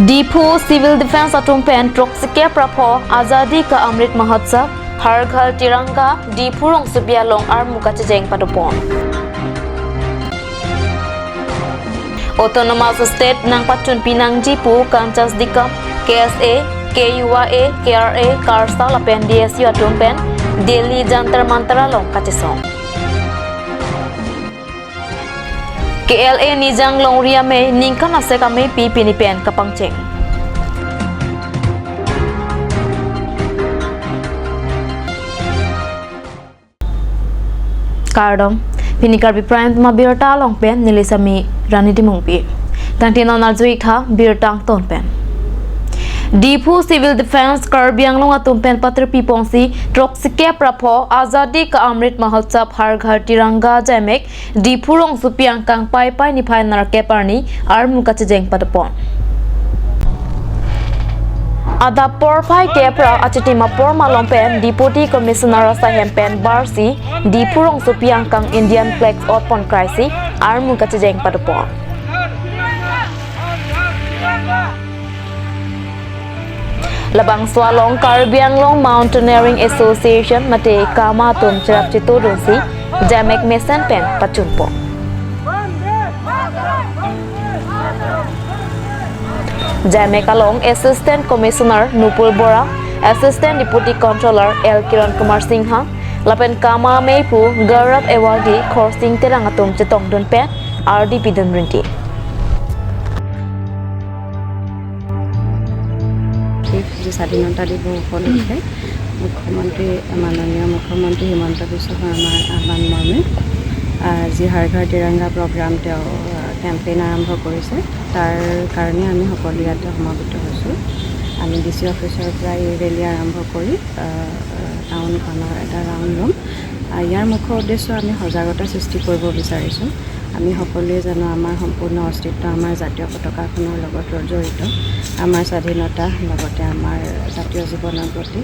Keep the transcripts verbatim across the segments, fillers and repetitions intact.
Diphu Civil Defence atum pen throksi kep ra pho Azadi Ka Amrit Mahotsav Har Ghar Tiranga Diphu rongsopi along armu kachejeng padopon. Autonomous State nangpachunpi nangji pu Kanchas Dikam, K S A, K U Y A, K R A, KARSA lapen D S U atum pen Delhi Jantar Mantar along kachesong. K L A Nijang Longri Amei ningkan asek ameipi pini pen kapangcheng. Kardom, pini Karbi Prime Time abirta along pen neli Sami Rani Timungpi. Tangte non arju-ik tha birta angton pen. Diphu Civil Defence Karbi Anglong atum pen patirpi ponsi throksi kep ra pho Azadi Ka Amrit Mahotsav Har Ghar Tiranga ajaimek Diphu rongsopi angkang Paipai niphai nerkep arni armu kachejeng padopon. Adap porphai kep ra achitim apor malom pen Deputy Commissioner asai hem pen barsi Diphu rongsopi angkang Indian flag otpon kraisi armu kachejeng padopon. Labangso along Karbi Anglong Mountaineering Association mate KAMA atum cherap chetodunsi ajaimek mesen pen pachunpon. Ajaimek along Assistant Commissioner Nupul Bora, Assistant Deputy Controller L Kiran Kumar Singha, lapen KAMA ameipu Gaurav Ewaldi, Khorsing Terang atum chetongdun pen ardi pidun rinti. আজি স্বাধীনতা দিৱস উপলক্ষে মুখ্যমন্ত্ৰী, মাননীয় মুখ্যমন্ত্ৰী হিমন্ত বিশ্ব শৰ্মাৰ আহ্বান মৰ্মে, আহ, যি হৰ ঘৰ তিৰংগা প্ৰগ্ৰাম তেওঁ, আহ, কেম্পেইন আৰম্ভ কৰিছে, তাৰ কাৰণে আমি সকলো ইয়াতে সমবেত হৈছোঁ। আমি ডি চি অফিচৰ পৰা এই ৰেলী আৰম্ভ কৰি, আহ, আহ, টাউনখনৰ এটা ৰাউণ্ড ল'ম। আহ, ইয়াৰ মুখ্য উদ্দেশ্য আমি সজাগতা সৃষ্টি কৰিব বিচাৰিছোঁ। আমি সকলোৱে জানো আমাৰ সম্পূৰ্ণ অস্তিত্ব আমাৰ জাতীয় পতাকাখনৰ লগত জড়িত, আমাৰ স্বাধীনতা লগতে আমাৰ জাতীয় জীৱনৰ প্ৰতি।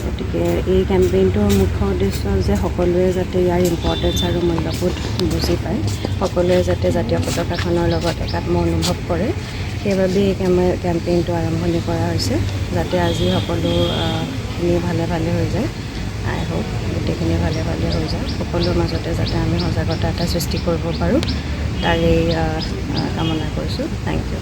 গতিকে এই কেম্পেইনটোৰ মুখ্য উদ্দেশ্য যে সকলোৱে যাতে ইয়াৰ ইম্পৰ্টেঞ্চ আৰু মূল্যবোধ বুজি পায়, সকলোৱে যাতে জাতীয় পতাকাখনৰ লগত একাত্ম অনুভৱ কৰে, সেইবাবে এই কেম-, কেম্পেইনটো আৰম্ভণি কৰা হৈছে, যাতে আজি সকলো, আহ, খিনি ভালে ভালে হৈ যায়। আই হোপ গোটেইখিনি ভালে ভালে হৈ যায়, সকলোৰ মাজতে যাতে আমি সজাগতা এটা সৃষ্টি কৰিব পাৰোঁ, তাৰেই, আহ, আহ, কামনা কৰিছোঁ। Thank you.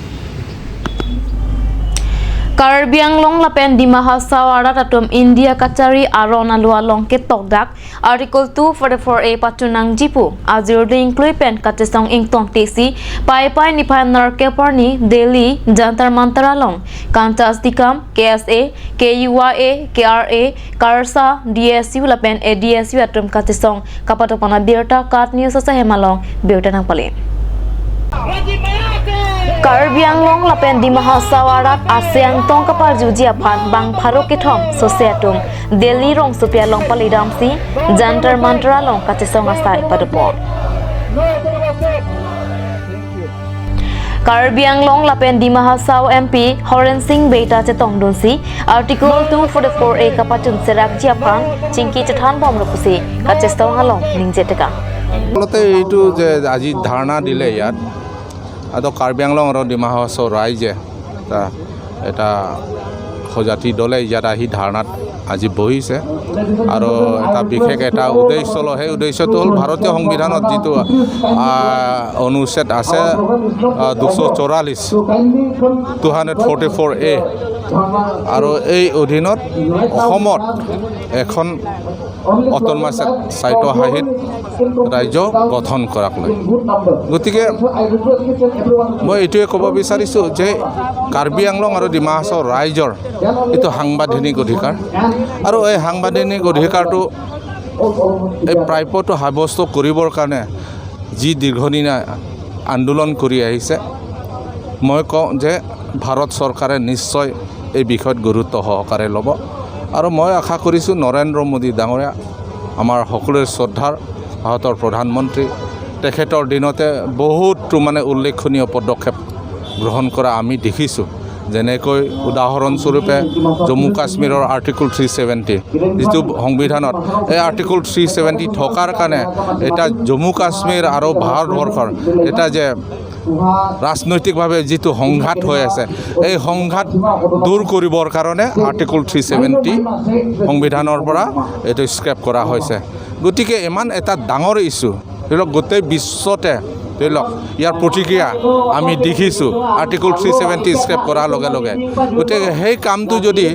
Karbi Anglong lapen Dima Hasao arat atum India kachari aron alu along ketokdak Article two forty-four A pachun nangji pu ajir ding klui pen kachesong ingtong tesi Paipai niphai nerkep arni Delhi Jantar Mantar along Kanchas Dikam, K S A, K U Y A, K R A, KARSA, D S U lapen A D S U atum kachesong kapadopon abirta KAT News asai hem along birta nangpale. Karbi Anglong lapen Dima Hasao arat aseng tong kaparjuji aphan bang pharo kethom sose atum Delhi rongsopi along paledamsi Jantar Mantar along kachesong asai padopon. Karbi Anglong lapen Dima Hasao M P Horen Sing Bey ta chetongdunsi Article two forty-four A kapachun serakji aphan chingki chethanbom ro pusi kachesong along ningje tekang. আচলতে এইটো যে আজি ধাৰণা দিলে ইয়াত, এইটো কাৰ্বি আংলং আৰু ডিমা হাছাও ৰাইজে এটা, এটা সজাতি দলে ইয়াত আহি ধাৰণাত আজি বহিছে। আৰু এটা বিশেষ এটা উদ্দেশ্য লয়। সেই উদ্দেশ্যটো হ'ল ভাৰতীয় সংবিধানত যিটো, আহ, অনুচ্ছেদ আছে, আহ, দুশ চৌৰাল্লিছ, টু হাণ্ড্ৰেড ফৰ্টি ফ'ৰ এ, আৰু এই অধীনত অসমত এখন অট'নমাছ স্বায়ত্তশাসিত ৰাজ্য গঠন কৰাক লৈ। গতিকে মই এইটোৱে ক'ব বিচাৰিছোঁ যে কাৰ্বি আংলং আৰু ডিমা হাছাও ৰাইজৰ এইটো সাংবিধানিক অধিকাৰ, আৰু এই সাংবিধানিক অধিকাৰটো, এই প্ৰাপ্যটো সাব্যস্ত কৰিবৰ কাৰণে যি দীৰ্ঘদিনীয়া আন্দোলন কৰি আহিছে, মই কওঁ যে ভাৰত চৰকাৰে নিশ্চয় এই বিষয়ত গুৰুত্ব সহকাৰে ল'ব। আৰু মই আশা কৰিছোঁ নৰেন্দ্ৰ মোদী ডাঙৰীয়া, আমাৰ সকলোৰে শ্ৰদ্ধাৰ ভাৰতৰ প্ৰধানমন্ত্ৰী, তেখেতৰ দিনতে বহুতো মানে উল্লেখনীয় পদক্ষেপ গ্ৰহণ কৰা আমি দেখিছোঁ। যেনেকৈ উদাহৰণস্বৰূপে জম্মু কাশ্মীৰৰ আৰ্টিকল থ্ৰী ছেভেণ্টি, যিটো সংবিধানত এই আৰ্টিকল থ্ৰী ছেভেণ্টি থকাৰ কাৰণে এটা জম্মু কাশ্মীৰ আৰু ভাৰতবৰ্ষৰ এটা যে ৰাজনৈতিকভাৱে যিটো সংঘাত হৈ আছে, এই সংঘাত দূৰ কৰিবৰ কাৰণে আৰ্টিকল থ্ৰী ছেভেণ্টি সংবিধানৰ পৰা এইটো স্ক্ৰেপ কৰা হৈছে। গতিকে ইমান এটা ডাঙৰ ইছ্যু, ধৰি লওক, গোটেই বিশ্বতে, ধৰি লওক, ইয়াৰ প্ৰতিক্ৰিয়া আমি দেখিছোঁ আৰ্টিকল থ্ৰী ছেভেণ্টি স্ক্ৰেপ কৰাৰ লগে লগে। গতিকে সেই কামটো যদি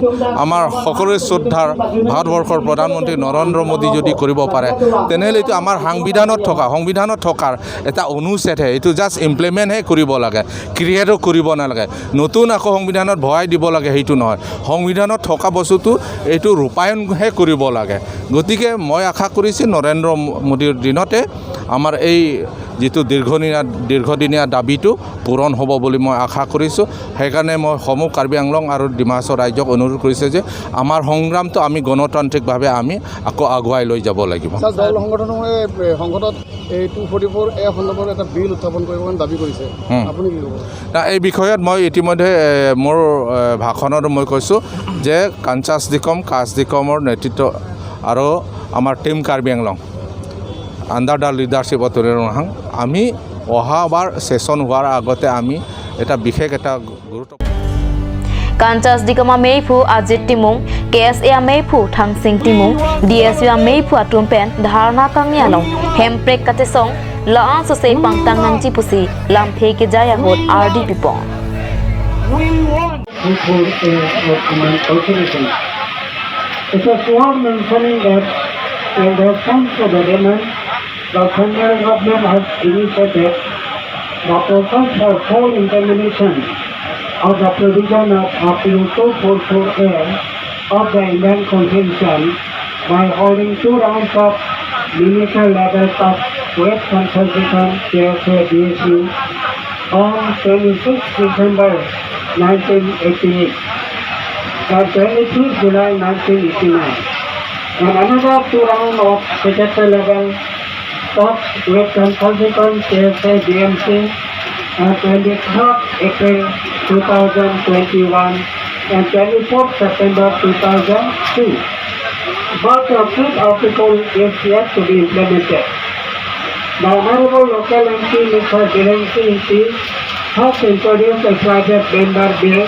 আমাৰ সকলোৰে শ্ৰদ্ধাৰ ভাৰতবৰ্ষৰ প্ৰধানমন্ত্ৰী নৰেন্দ্ৰ মোদী যদি কৰিব পাৰে, তেনেহ'লে এইটো আমাৰ সংবিধানত থকা, সংবিধানত থকাৰ এটা অনুচ্ছেদহে, এইটো জাষ্ট ইমপ্লিমেণ্টহে কৰিব লাগে, ক্ৰিয়েটো কৰিব নালাগে, নতুন আকৌ সংবিধানত ভৰাই দিব লাগে, সেইটো নহয়। সংবিধানত থকা বস্তুটো এইটো ৰূপায়ণহে কৰিব লাগে। গতিকে মই আশা কৰিছোঁ নৰেন্দ্ৰ মোদীৰ দিনতে আমাৰ এই যিটো দীৰ্ঘদিনীয়া, দীৰ্ঘদিনীয়া দাবীটো পূৰণ হ'ব বুলি মই আশা কৰিছোঁ। সেইকাৰণে মই সমূহ কাৰ্বি আংলং আৰু ডিমা হাছাও ৰাইজক অনুৰোধ কৰিছোঁ যে আমাৰ সংগ্ৰামটো আমি গণতান্ত্ৰিকভাৱে আমি আকৌ আগুৱাই লৈ যাব লাগিব। ছাৰ, দল সংগঠনসমূহে, এ, সংসদত এই টু ফৰ্টি ফ'ৰ এ সন্দৰ্ভত এটা বিল উত্থাপন কৰিব কাৰণে দাবী কৰিছে। হুম। আপুনি কি ক'ব? না, এই বিষয়ত মই ইতিমধ্যে, এ, মোৰ, এ, ভাষণত মই কৈছোঁ যে কাঞ্চাছ ডিকম, কাছ ডিকমৰ নেতৃত্ব আৰু আমাৰ team Karbi Anglong, under the leadership of Tuliram Ronghang, আমি অহাবাৰ ছেছন হোৱাৰ আগতে আমি এটা বিশেষ এটা গুৰুত্ব Kanchas Dikoma meiphu Ajit Timung, K S A ameiphu Thangsing Timung, D S U ameiphu atum pen dharna kangni along hemprek kachesong la-an sose pangtang nangji pusi lamthe kejai ahut ardi pipon. Food for, uh, uh, Conservation. It was worth mentioning that in response to the demand, the central government has initiated the process for full implementation of the provision of Article two four four A of the Indian Constitution by holding two rounds of ministerial level talks with consultation, K S A, D S U, on twenty-sixth December nineteen eighty-eight and twenty-fifth July nineteen eighty-nine, and another two rounds of secretary level talks with consultation, K S A, D M C, on twenty-third April two thousand twenty-one and twenty-fourth September two thousand two. But the fifth article is yet to be implemented. The Honorable Local M P, Mister Biren Singh Engti, has introduced a private member bill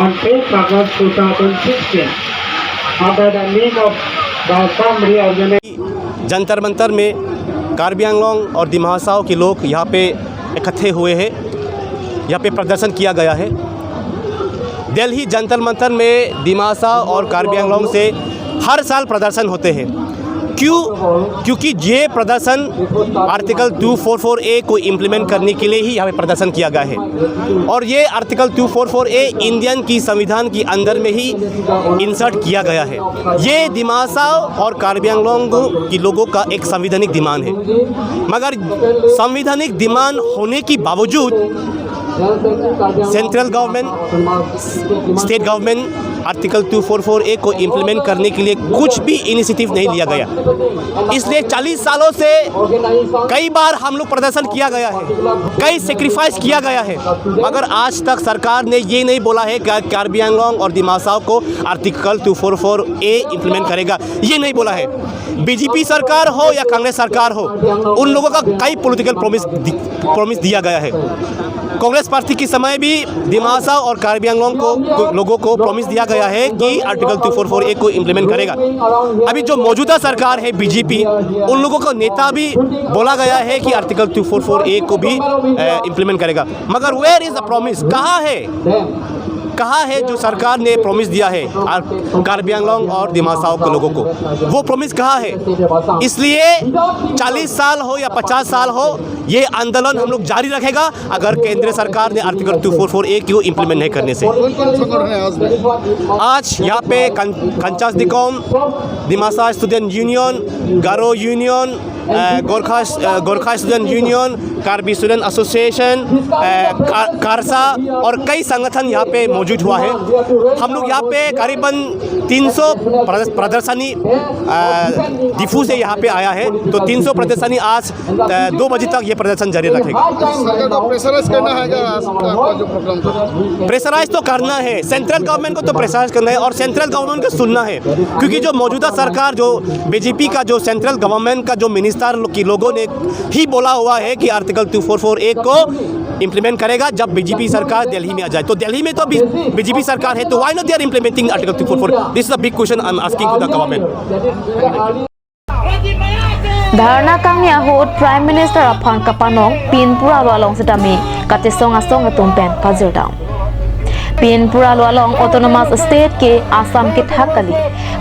on fifth August two thousand sixteen under the name of the Assam Reorganization. Jantar मंतर में कार्बी आंगलोंग और दिमा हासाओ के लोग यहाँ पे इकट्ठे हुए हैं, यहाँ पे प्रदर्शन किया गया है। दिल्ली जंतर मंतर में दिमा हासाओ और कार्बी आंगलोंग से हर साल प्रदर्शन होते हैं। क्यों? क्योंकि ये प्रदर्शन article two four four A को इम्प्लीमेंट करने के लिए ही यहाँ पे प्रदर्शन किया गया है। और ये आर्टिकल टू फ़ोर फ़ोर ए इंडियन की संविधान के अंदर में ही इंसर्ट किया गया है। ये दिमा हासाओ और कार्बी आंगलोंग की लोगों का एक संवैधानिक डिमांड है, मगर संवैधानिक डिमांड होने के बावजूद central government, state government article two four four A को इम्प्लीमेंट करने के लिए कुछ भी इनिशिएटिव नहीं लिया गया। इसलिए चालीस सालों से कई बार हम लोग प्रदर्शन किया गया है, कई सेक्रीफाइस किया गया है, मगर आज तक सरकार ने ये नहीं बोला है कि कार्बी आंगलोंग और दिमा हासाओ को आर्टिकल टू फ़ोर फ़ोर ए इम्प्लीमेंट करेगा, ये नहीं बोला है। बीजेपी सरकार हो या कांग्रेस सरकार हो, उन लोगों का कई पॉलिटिकल प्रॉमिस दि-, प्रॉमिस दिया गया है। कांग्रेस पार्टी के समय भी दिमा हासाओ और कार्बी आंगलोंग को, को, लोगों को प्रॉमिस दिया गया है कि article two four four A को इम्प्लीमेंट करेगा। अभी जो मौजूदा सरकार है बीजेपी, उन लोगों का नेता भी बोला गया है कि article two four four A को भी, अ, इम्प्लीमेंट करेगा। मगर where is the promise? कहाँ है, कहाँ है जो सरकार ने प्रॉमिस दिया है आर-, कार्बी आंगलोंग और दिमा हासाओ के लोगों को? वो प्रॉमिस कहाँ है? इसलिए चालीस साल हो या पचास साल हो, ये आंदोलन हम लोग जारी रखेगा अगर केंद्र सरकार ने article two four four A को इम्प्लीमेंट नहीं करने से। कौन कौन संगठन है आज में? आज यहाँ पे कं-, कंचास दिकोम, Dimasa student union, Garo union, अ, गोरखा, अ, Gorkha student union, Karbi student association, अ, का-, कार्सा और कई संगठन यहाँ पे मौजूद हुआ है। हम लोग यहाँ पे करीबन तीन सौ प्रदर्श-, प्रदर्शनी, अ, डिफू से यहाँ पे आया है, तो तीन सौ प्रदर्शनी आज, अ, दो बजे तक ये प्रदर्शन जारी रखेगा। सरकार को प्रेशराइज करना है क्या आज आपका जो प्रोग्राम था? प्रेशराइज तो करना है, सेंट्रल गवर्नमेंट को तो प्रेशराइज करना है और सेंट्रल गवर्नमेंट को सुनना है, क्योंकि जो मौजूदा सरकार, जो बीजेपी का जो सेंट्रल गवर्नमेंट का जो मिनिस्टर लो-, की लोगों ने ही बोला हुआ है कि article two four four A को इम्प्लीमेंट करेगा जब बीजेपी सरकार दिल्ली में आ जाए। तो दिल्ली में तो अभी बीजेपी सरकार है, तो why not they are implementing Article two four four? This is the big question I am asking to the government. Dharna kangni ahut Prime Minister aphan kapanong pinpura lo along sitame kachesong asong atum pen pajirdam. Pinpura lo along Autonomous State ke Assam kethak kali.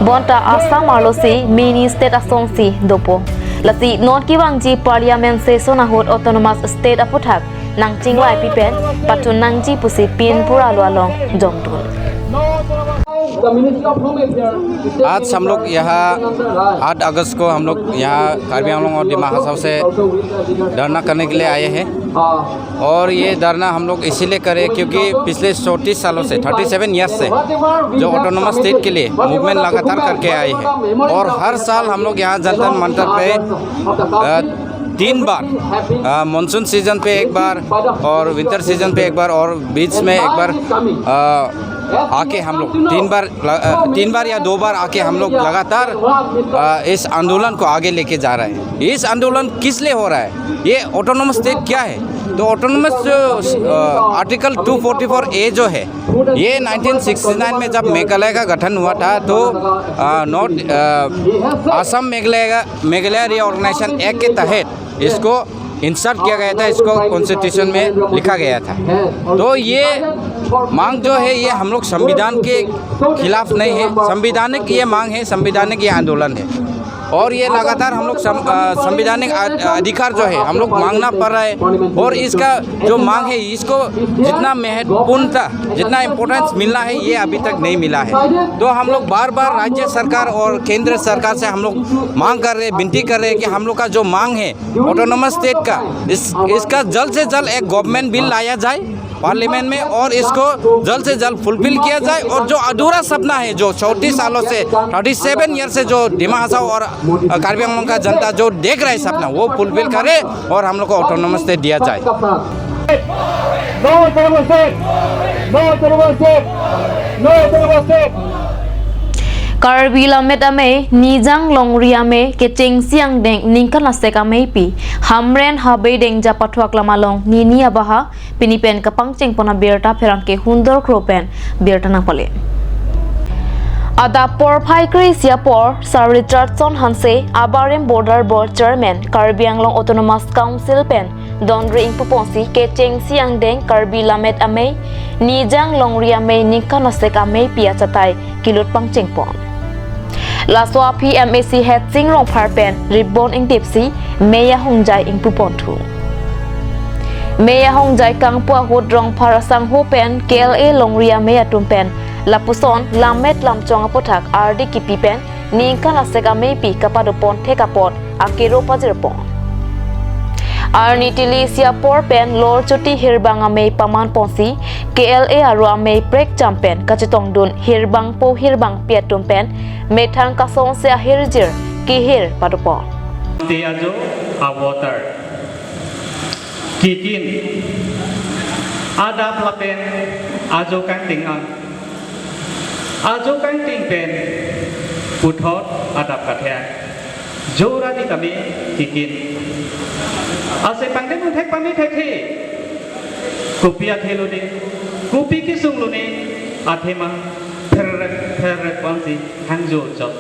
Bonta Assam arlosi mini state asongsi dopo. Lasi non kevangji Parliament session ahut Autonomous State aputhak nangchinglaipi pen pachun nangji pusi pinpura lo along jongdun. आज हम लोग यहाँ आठ अगस्त को हम लोग यहाँ कार्बी आंगलोंग और दिमा हासाओ से धरना करने के लिए आए हैं। और ये धरना हम लोग इसीलिए करे क्योंकि पिछले चौंतीस सालों से, थर्टी सेवन ईयर्स से जो ऑटोनोमस स्टेट के लिए मूवमेंट लगातार करके आए हैं और हर साल हम लोग यहाँ जंतर मंतर पे अ, तीन बार, मानसून सीजन पे एक बार और विंटर सीजन पे एक बार और बीच में एक बार अ, आके हम लोग तीन बार ल- अ, तीन बार या दो बार आके हम लोग लगातार अ, इस आंदोलन को आगे लेके जा रहे हैं। इस आंदोलन किस लिए हो रहा है? ये ऑटोनोमस स्टेट क्या है? तो ऑटोनोमस जो आर्टिकल टू फोर्टी फोर ए जो है, ये नाइनटीन सिक्सटी नाइन में जब मेघालय का गठन हुआ था तो नॉर्थ असम मेघालय का मेघालय रीऑर्गेनाइजेशन एक्ट के तहत इसको इंसर्ट किया गया था, इसको कॉन्स्टिट्यूशन में लिखा गया था। तो ये मांग जो है, ये हम लोग संविधान के खिलाफ नहीं है, संवैधानिक ये मांग है, संवैधानिक ये आंदोलन है। और ये लगातार हम लोग सं- अ, संवैधानिक अ- अधिकार जो है, हम लोग मांगना पड़ रहा है। और इसका जो मांग है, इसको जितना महत्वपूर्णता, जितना इम्पोर्टेंस मिलना है, ये अभी तक नहीं मिला है। तो हम लोग बार बार राज्य सरकार और केंद्र सरकार से हम लोग मांग कर रहे हैं, विनती कर रहे हैं कि हम लोग का जो मांग है ऑटोनोमस स्टेट का, इस इसका जल्द से जल्द एक गवर्नमेंट बिल लाया जाए पार्लियामेंट में और इसको जल्द से जल्द फुलफिल किया जाए। और जो अधूरा सपना है, जो चौंतीस सालों से, थर्टी सेवन ईयर से जो दिमा हासाओ और अ, कार्बी आंगलोंग का जनता जो देख रहा है सपना, वो फुलफिल करे और हम लोग को ऑटोनोमस स्टेट दिया जाए। No autonomous state! No autonomous state! No autonomous state! Karbi Lammet Amei, Nijang Longri Amei, kechengsi angdeng ningkan asek ameipi Hamren Habe Dengja pathuak lam along nini abaha pini pen kapangcheng pon abirta pherangke hundor kro pen birta nangpale. Adap porphai kre-isi apor Sir Richardson Hanse, Abarim Border Board Chairman, Karbi Anglong Autonomous Council pen donri ingpuponsi kechengsi angdeng Karbi Lammet Amei, Nijang Longri Amei ningkan asek ameipi achatai kelut pangcheng pon. Laso aphi M A C Hetsing Rongphar pen ribbon ingtipsi mei ahongjai ingpupon thu. Mei ahongjai kangpu ahut Rongphar asangho pen K L A Longri Amei atum pen lapuson lammet lamchong aputhak ardi kipi pen ningkan asek ameipi kapadopon thek apot akero pajirpon. Arni tili isi apor pen Lorchoti Hirbang Amei pamanponsi K L A aro amei prekcham pen kachetongdun Hirbangpo Hirbangpi atum pen methang kasongse ahirjir kehir padopon. Te ajo a water kikin adap lapen ajo kangting ang ajo kangting pen puthot adap kathe jorani kami kikin ase pangdeng thek pame thek he kopi athe lone kopi kisung lone athema pherrek pherrek pansi hangjo chot.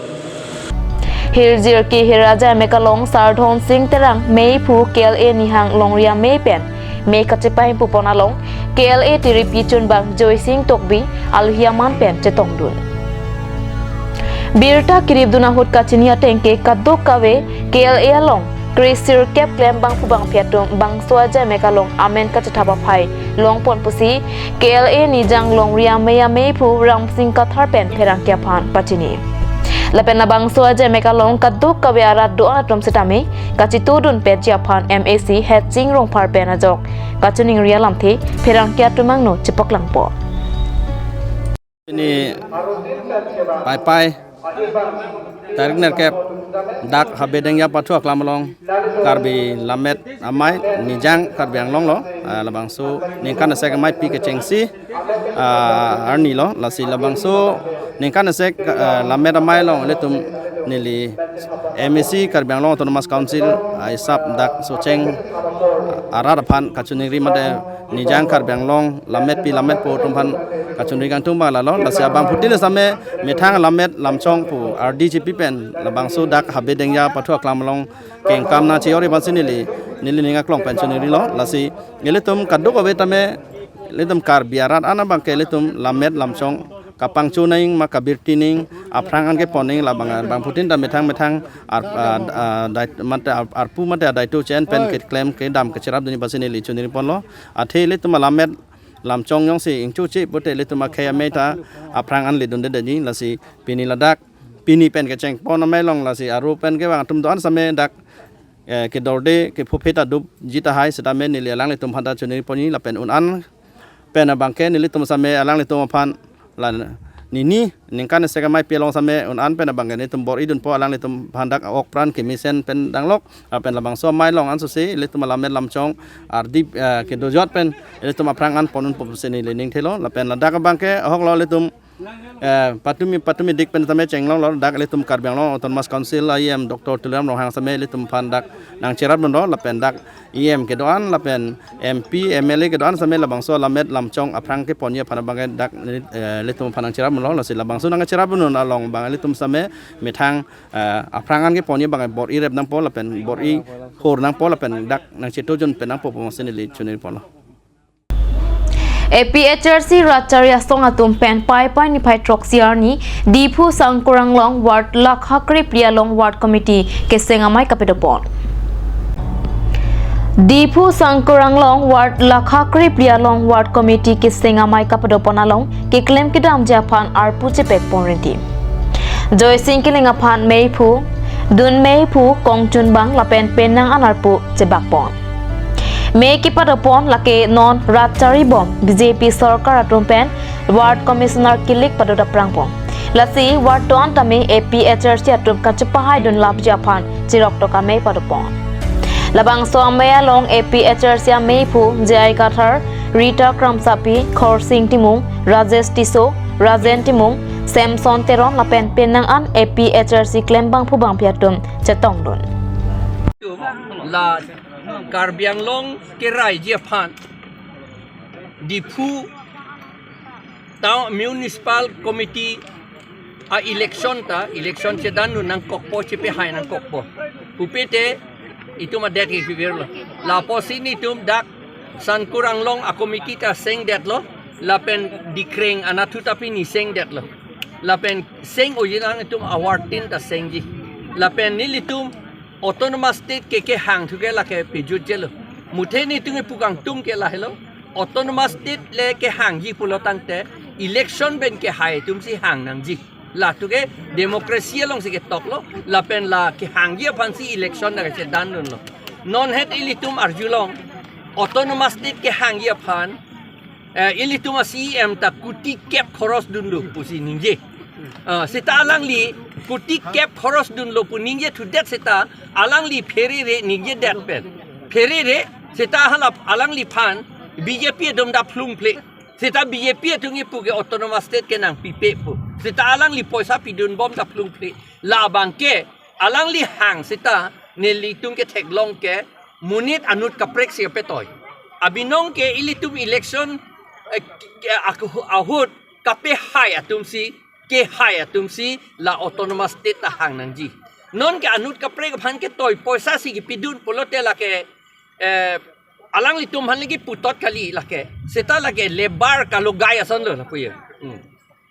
Hirjir kehir ajai mekalong Sardhon Singh Terang meiphu K L A Nihang Longri Amei pen mei kachepahempupon along K L A tiripi chunbang Joy Singh Tokbi alohi aman pen chetongdun. Birta kiripdun ahut kachini atengke kadokave K L A along kre-sirkep klem bangphu bangphi atum bangso ajai mekalong amen kachethap aphai longpon pusi K L A Nijang Longri Amei ameiphu Ramsing Kathar pen pherangke aphan pachini. Lapen labangso ajai mekalong kadokave arat do-an atum sitame kachitudun petji aphan M A C Hetsing Rongphar pen ajok kachiningri alamthe pherangke atum angno chepaklangpo. Pini paipai tarik nerkep dak Habe Dengja pathuak lam along Karbi Lammet Amei Nijang Karbi Anglong lo, ah, labangso ningkan asek ameipi kechengsi, ah, arni lo, lasi labangso ningkan asek, ah, Lammet Amei along ilitum Neli M A C Karbi Anglong Autonomous Council, ah, isap dak Socheng arat aphan kachiningri mate nijang Karbi Anglong lammet pi lammetpo atum aphan kachiningri kangtung abang lalo, lasi abangphutin same methang lammet lamchong pu ardi chipi pen labangso dak Habe Dengja pathu aklam along kengkam nangchejor-i aphansi neli, neli ning aklong pen chiningrilo, lasi ilitum kadokave tame ilitum Karbi arat an abangke ilitum lammet lamchong kapangcho nangji ma kabirti nangji, aphrang an kepon nangji, labang abangphutin ta methang methang ar, ah, ah, dait-, mate ar, arpu mate adaito che-en pen keklem kedam kacherapdunji aphansi neli chiningripon lo. Athe ilitum alammet lamchong jongsi ingchoche pute ilitum akhei amei ta aphrang an ledundedetji, lasi pini ladak pini pen kechengpon amei along lasi aro pen kevang atum do-an same dak, eh, kedorde kephuphe ta dopji tahai, setame neli alanglitum aphan ta chiningriponji lapen un-an pen abangke nelitum same alanglitum aphan la nini ningkan isi amei pi along same un-an pen abangke nelitum bor-idunpo, alanglitum aphan dak ok pran kemesen pen danglok, lapen labangso amei along ansose ilitum alammet lamchong ardi, eh, kedojot pen ilitum aphrang an pondunpo pusi neli ningthelo, lapen ladak abangke ahoklo ilitum, eh, patumi, patumi dik pen tame chenglonglo, dak ilitum Karbi Anglong Autonomous Council E M Doctor Tuliram Ronghang same ilitum aphan dak nangcherapdunlo, lapen dak E M kedo-an lapen M P, M L A kedo-an same labangso lammet lamchong aphrang keponji aphan abangke dak, eh, ilitum aphan nangcherapdunlo, lasi labangso nangcherapdun along abang ilitum same methang, eh, aphrang an keponji abangke bor-i rep nangpo lapen bor-i hor nangpo lapen dak nangchetojun pen nangpo pusi neli chiningripon lo. A P H L C rat chari asong atum pen Paipai niphai throksi arni Diphu Sangkur Anglong Ward Lakha Kre-phli along Ward Committee keseng amei kapadopon. Diphu Sangkur Anglong Ward Lakha Kre-phli along Ward Committee keseng amei kapadopon along keklem kedamji aphan arpu chepekpon rinti. Joysing Killing aphan meiphu, dun meiphu kongchunbang lapen penang an arpu chebakpon. Mei kepadopon lake non rat charibom B J P sorkar atum pen Ward Commissioner kilik padot aphrangpon. Lasi ward do-an tame A P H L C atum kachepahaidun lapji aphan chiroktok amei padopon. Labangso amei along A P H L C ameiphu J I Kathar, Rita Kramsapi, Khorsing Timung, Rajesh Tisso, Rajen Timung, Samson Teron lapen penang an A P H L C klembangphu bangpi atum chetongdun. La Karbi Anglong keraiji aphan Diphu Town Municipal Committee a-election ta, election chedandun nangkokpo, chepehai nangkokpo pupe te itum adet ke kivirlo. Lapusi nelitum dak Sangkur Anglong a-committee ta sengdetlo, lapen Dikreng anatthu ta pini sengdetlo. Lapen seng-ojilang itum award tin ta sengji. Lapen nelitum Autonomous State ke kehang thu ke lake pejutjelo. Muthe nelitum kepu kangtung ke lahelo. Autonomous State le kehangji pulo tangte election pen kehai atumsi hang nangji. La thu ke democracy alongsi ketoklo, lapen la kehangji aphansi election nangchedandunlo. Non het ilitum arjulong, Autonomous State kehangji aphan, eh, ilitum a-C E M ta kuti kep khoros dunlo pusi ningje. Ah, seta alangli kuti kep khoros dunlo pu ningjethudet seta alangli pherere ningjedet pen. Pherere seta hala alangliphan B J P atum ta phlungphle. Seta B J P atum kipu ke Autonomous State ke nangpipe pu. Seta alangli poisa pidunbom ta phlungphle. Labang ke alangli hang seta nelitum ketheklong ke monit anut kaprek si kapetoi. Abinong ke ilitum election, eh, ke aku-, ahut kapehai atumsi, kehai atumsi la Autonomous State ta hang nangji. Non ke anut kaprek aphan ketoi poisa si kepidun pulote lake, eh, alanglitum aphan lagi putot kali lake. Seta lake labour kalogai asonlo lapu ya. Hmm.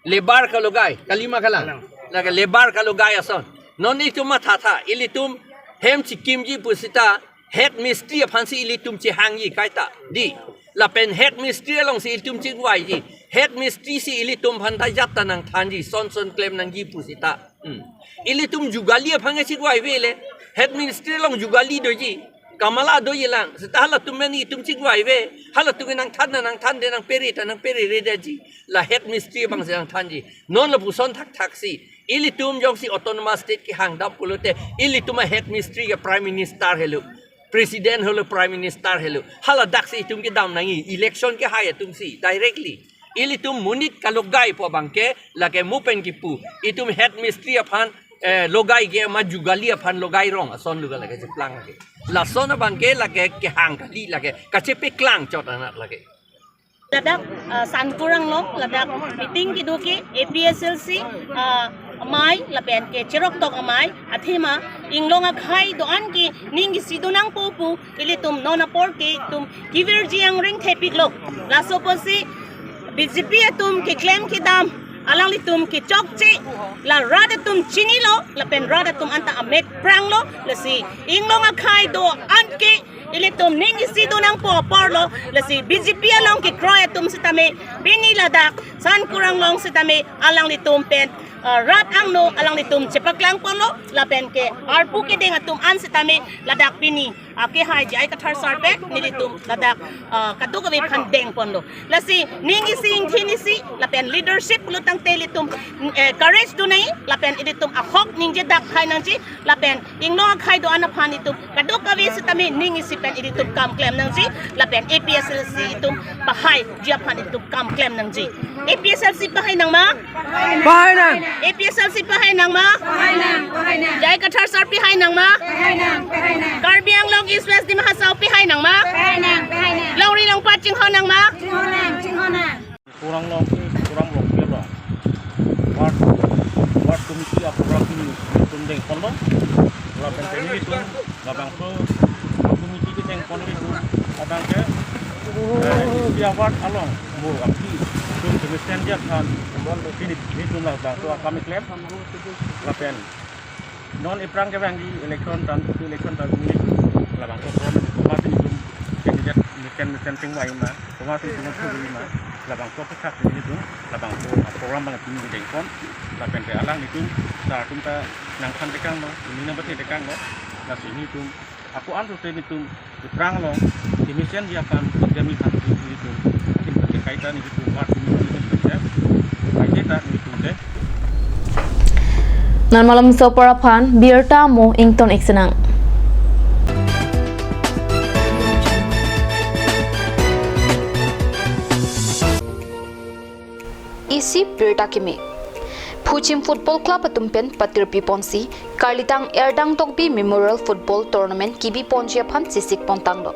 Labour kalogai, kalima kalang. Lake labour kalogai ason. Non itum mathatha, ilitum hem chikimji pu seta head mistri aphansi ilitum chehangji kaita. Dei. Lapen head mistri alongsi ilitum chingvaiji. Head mistri si ilitum aphan ta jat ta nangthanji, son son klem nangji pu seta. Hmm. Ilitum jugali aphan ke chingvaive le. Head mistri along jugali doji. Kamala dojilang. Seta halatum meni itum chingvaive. Halatum ke nangthan ta nangthande, nangpere ta nangpereredetji. La head mistri abangsi nangthanji. Non lapuson thakthaksi ilitum jongsi Autonomous State kehangdam pulote ilitum a-head mistri ke Prime Minister helo, President helo, Prime Minister helo. Haladaksi itum kedam nangji. Election kehai atumsi directly. Ilitum monit kalogaipo abang ke lake mo pen kipu. Itum head mistri aphan eh, logai ke ma jugali aphan logai rong ason duga lake cheplang lake. Lason abang ke lake kehang kali lake, kachepeklang chot anat lake. Ladak, ah, Sankur Anglong, ladak meeting kedo ke A P S L C, ah, amei, lapen ke cheroktok amei, athema, inglong akhei do-an ke ning isi do nangpo pu, ilitum non apor ke itum kevirji angring thepiklo. Laso apotsi B J P atum keklem kedam, alanglitum kechokche, la rat atum chinilo, lapen rat atum anta amek pranglo, lasi inglong akhei do-an ke ilitum ning isi do nangpo aporlo, lasi B J P along kekroi atum sitame, pini ladak Sankur Anglong sitame, alanglitum pen, ah, rat angno alanglitum chepaklang ponlo, lapen ke arpu kedeng atum an sitame, ladak pini, ah, kehai J I Kathar sir pen, nelitum ladak, ah, kadokave aphan deng ponlo. Lasi, ning isi ingthin isi, lapen leadership pulo tangte ilitum, eh, courage do nangji, lapen ilitum ahok ningje dak khai nangji, lapen inglong akhei do-an aphan itum kadokave sitame ning isi pen ilitum kam klem nangji, lapen A P S L C itum pahaiji aphan itum kam klem nangji. A P S L C pahai nangma? Pahai nang. A P S L C pahai nangma? Pahai nang, pahai nang. J I Kathar sir pahai nangma? Pahai nang, pahai nang. Karbi Anglong East West Dima Hasao pahai nangma? Pahai nang, pahai nang. Longri longpat chingho nangma? Chingho nang, chingho nang. Kurang long ke, kurang long ke long. Ward, ward committee a program pini tum deng ponlo. Lapen ke nelitum labangso committee kedeng pon nelitum abang ke, eh, isi a ward along mo aphi tum kemesen dia kan pini nelitum labangso akam keklem. Lapen non iphrang kevangji election tan, election tan nelitum labangso form, komat nelitum candidate mesen mesen chingvai ma, komat nelitum thurvai ma, labangso aphuthak nelitum labangso program abang pini kedeng pon. Lapen ke alanglitum sir atum ta nangthan tekanglo, neli nangpathe tekanglo, lasi nelitum ako-an rute nelitum iphrang along kemesen dia kan kami than nelitum akin pakai kaitan nelitum mat nelitum nelitum ke, pakai ta nelitum ke. Non malomso apor aphan birta mo ington ik si nang. Isi birta kimi. Phuchim Football Club atum pen patirpi ponsi, Karlitang Erdang Tokbi Memorial Football Tournament kebi ponji aphan chesik pontanglo.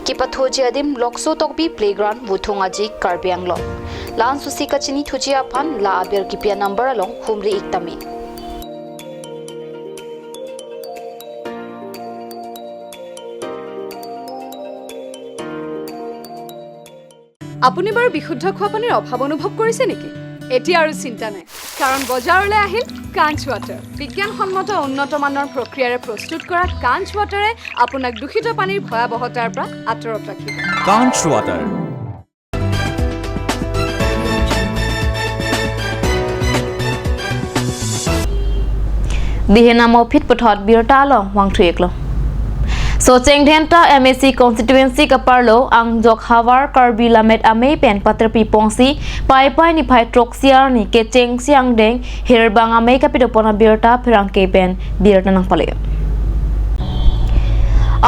Kepathuji adim Lokso Tokbi Playground, Wuthong Aji, Karbi Anglong. La-an susi kachinithuji aphan la aber kepi a-number along humri ik tame. আপুনি বাৰু বিশুদ্ধ খোৱা পানীৰ অভাৱ অনুভৱ কৰিছে নেকি? এতিয়া আৰু চিন্তা নাই, কাৰণ বজাৰলৈ আহিল কাঞ্চ ৱাটাৰ। বিজ্ঞানসন্মত উন্নত মানৰ প্ৰক্ৰিয়াৰে প্ৰস্তুত কৰা কাঞ্চ ৱাটাৰে আপোনাক দূষিত পানীৰ ভয়াৱহতাৰ পৰা আঁতৰত ৰাখিব। Kanch Water. Dihe namo phit puthot birta along vangthu iklo. Socheng Dhenta M A C constituency kaparlo Angjok Havar Karbi Lammet Amei pen patirpi ponsi Paipai niphai throksi arni kechengsi angdeng Hirbang Amei kapidopon abirta pherangke pen birta nangpale.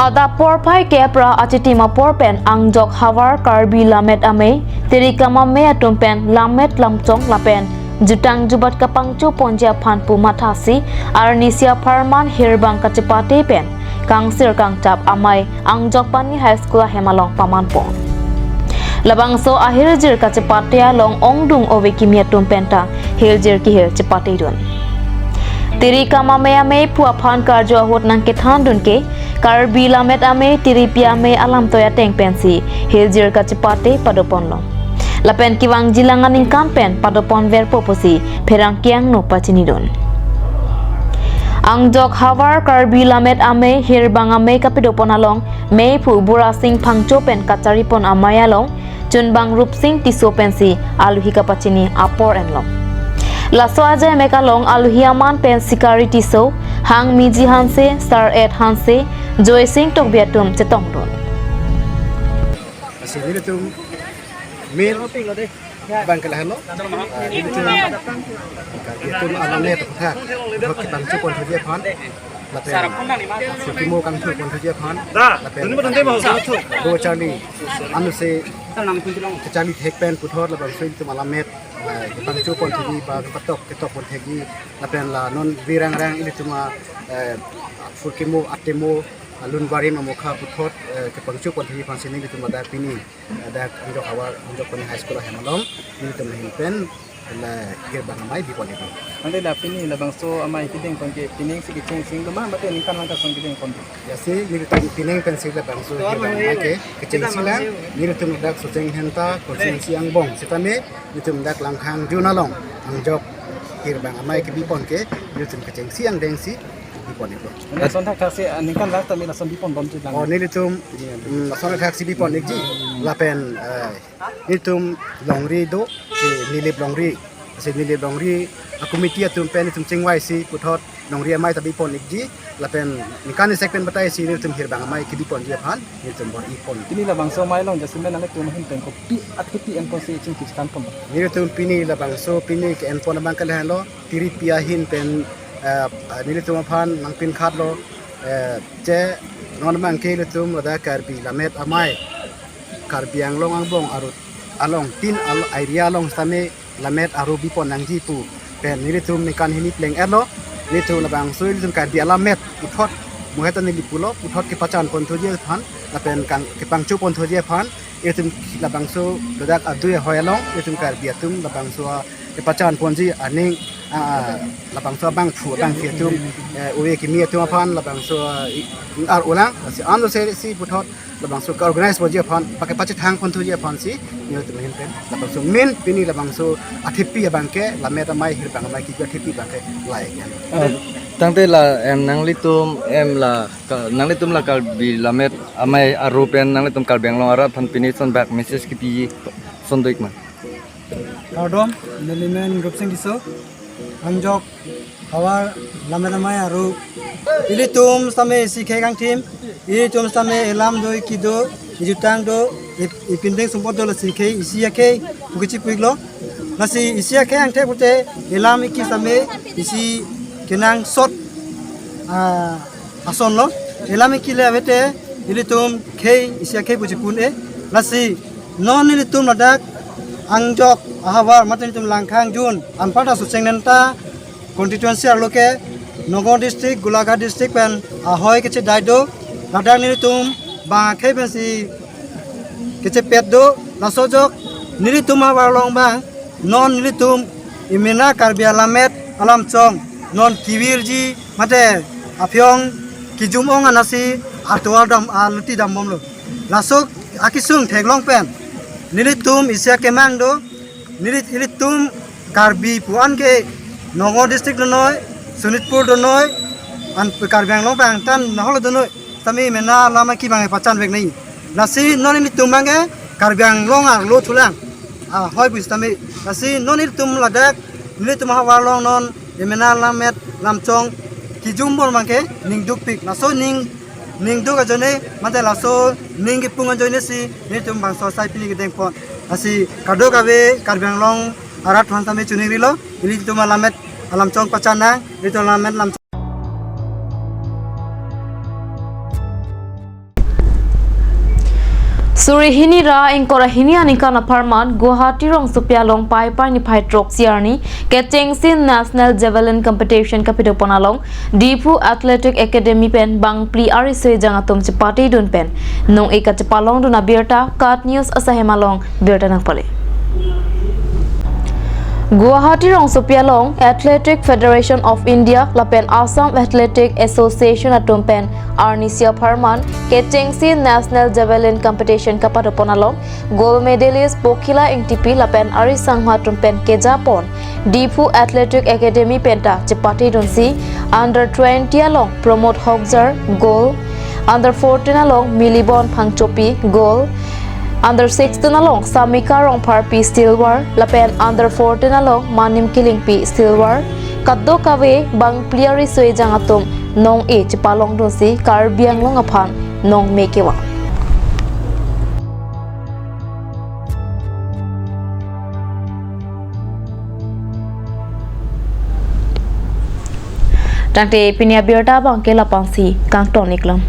Adap porphai kep ra achitim apor pen Angjok Havar Karbi Lammet Amei, Tirikam Amei atum pen lammet lamchong lapen jutang jubat kapangcho ponji aphan pu mathasi arnisi apharman Hirbang kachepate pen kangsir kangchap amei Angjok Pani High School ahem along paman pon. Labangso ahirjir kachepate along ongdung ove kimi atum penta hirjir kihir chepatedun. Tirikam Amei Amei pu aphan karju ahut nangkethandun ke Karbi Lammet Amei Tiripi Amei alamtoi ateng pensi hirjir kachepate padoponlo. Lapen kevangji lang aningkan pen padoponverpo pusi pherangke angno pachinidun. Angjok Havar Karbi Lammet Amei Hirbang Amei kapidopon along meiphu Burasing Phangcho pen kacharipon amei along chunbang Rupsing Tisso pensi aluhi kapachini apor enlo. Laso ajai mek along aluhi aman pen Sikari Tisso, Hangmiji Hanse, Sar-et Hanse, Joysing Tokbi atum chetongdun. Asi nelitum main abang ke lahenlo. Ah, nelitum, nelitum alammet aphuthak, thot kepangcho ponthuji aphan, lapen sutimo kangthu ponthuji aphan, lapen do charli, anuse charli thek pen puthot labangso nelitum alammet eh, kepangcho pon thekji ba kepatok ketok pon thekji lapen la non virang rang ilitum a, eh, phurkimo atemo alun barim amokha puthot, eh, kepangcho pon thekji aphansi nelitum ladak pini, eh, dak Angjok havar Angjok Koni High School ahem along nelitum ahin pen la hirbang amei bipon iklo. Ante la pini labangso amei kedeng pon ke pining si kecheng sing lo ma, mate ningkan lang ta song kedeng pon? Lasi nelitum pining pensi labangso hirbang amei ke kecheng sing lang, nelitum dak Socheng Dhenta constituency angbong sitame nelitum dak Langkhangjun along Angjok hirbang amei kebipon ke nelitum kecheng sing angdeng si bipon iklo. Ante lason thakthak si, ah, ningkan lang tame lason bipon bom chit lang. Oh, nelitum, mm, lason thakthak si bipon ikji lapen, eh, nelitum longri do, si Nilip Longri. Si Nilip Longri a-committee atum pen nelitum chingvai si puthot longri amei ta bipon ikji lapen ningkan isek pen batai si nelitum hirbang amei kebiponji aphan nelitum bor-ipon. Pini labangso amei along jasemet nanglitum ahin pen kopi athepi en pon si chingki chekang pon? Nelitum pini labangso pini ke-en pon abang ke lahenlo, tiripi ahin pen, eh, nelitum aphan nangpinkhatlo, eh, che non abang ke ilitum ladak Karbi Lammet Amei Karbi Anglong angbong arut along tin al-, area along sitame lammet aro bipon nangji pu pen nelitum ningkan hini pleng-etlo. Nelitum labangso ilitum Karbi alammet puthot muhet ta neli pulo, puthot kepachan pon thuji aphan lapen kang kepangcho pon thuji aphan ilitum labangso ladak adui ahoi along ilitum Karbi atum labangso, ah, kepachan ponji aning, ah, labangso abangphu abangphi atum, eh, ove kimi atum aphan labangso, ah, i-, ar ulang si anlo se si puthot labangso ke-organize ponji aphan, pake pachethang pon thuji aphansi nelitum ahin pen labangso main pini labangso athepi abang ke lammet amei hirbang amei kebi athepi abang ke lahei ke. Ah, tangte la em nanglitum em la ka, nanglitum la Karbi Lammet Amei aro pen nanglitum Karbi Anglong arat aphan pini son bak message kepi son do-ik ma? Kardom, neli men Rupsing Tisso, Angjok havar Lammet Amei aro. Ilitum sitame isi khei kangthim, ilitum sitame elam do, iki do, ijutang do, ip-, ipindeng sumpot do, lasi khei isi akhei pu kechipu-iklo. Lasi isi akhei angthek pute elam iki sitame isi kenangsot, ah, ason lo. Elam iki le avete ilitum khei isi akhei pu chipun-e. Lasi non nelitum ladak Angjok ahavar mate nelitum Langkhangjun anparta Socheng Dhenta constituency arlo ke Nagaon district, Golaghat district pen ahoi kechedai do. Ladak nelitum bang akhei pensi kechepet do. Laso ajok nelitum ahavar along bang non nelitum imena Karbi alammet alamchong non kevirji mate aphiong kijum ong anatsi atovar dam aluti dam bomlo. Laso akesung theklong pen nelitum isi akemang do, neli ilitum Karbi pu-an ke Nagaon district donoi, Sonitpur donoi, an Karbi Anglong pen angtan naholo donoi. Sitame mena alam aki bang pachan vek nai. Lasi non nelitum bang ke Karbi Anglong arlo thulang ahoi pu sitame. Lasi non nelitum ladak nelitum ahavar along non imena lammet lamchong kijum bor bang ke ning dukpik. Laso ning, ning duk ajoine mate laso ning kipung ajoine si nelitum bangso asai pini kedeng pon. Lasi kadokave Karbi Anglong arat aphan sitame choningri lo, ilitum alammet alamchong pachan nang, ilitum alammet lam Suri hini ra ingkoi ra hini aningkan apharman Guwahati rongsopi along Paipai niphai throk si arni kechengsi National Javelin Competition kapidopon along Diphu Athletic Academy pen bangphli ariso ejang atum chepatedun pen nong-e kachepalongdun abirta KAT News asahem along birta nangpale. Guwahati rongsopi along Athletic Federation of India lapen Assam Athletic Association atum pen arnisi apharman kechengsi National Javelin Competition kapadopon along gold medalist Pokhila Engtipi lapen ari sangho atum pen kejapon Diphu Athletic Academy penta chepatedunsi under twenty along Pramod Hokjar gold, under fourteen along Milibon Phangchopi gold, under sixteen along Samika Rongpharpi silver, lapen under fourteen along Manim Killingpi silver. Kadokave bangphli ariso ejang atum nong-e chepalongdunsi Karbi Anglong aphan nongme kevang. Tangte pini abirta abang ke lapangsi kangton-iklo.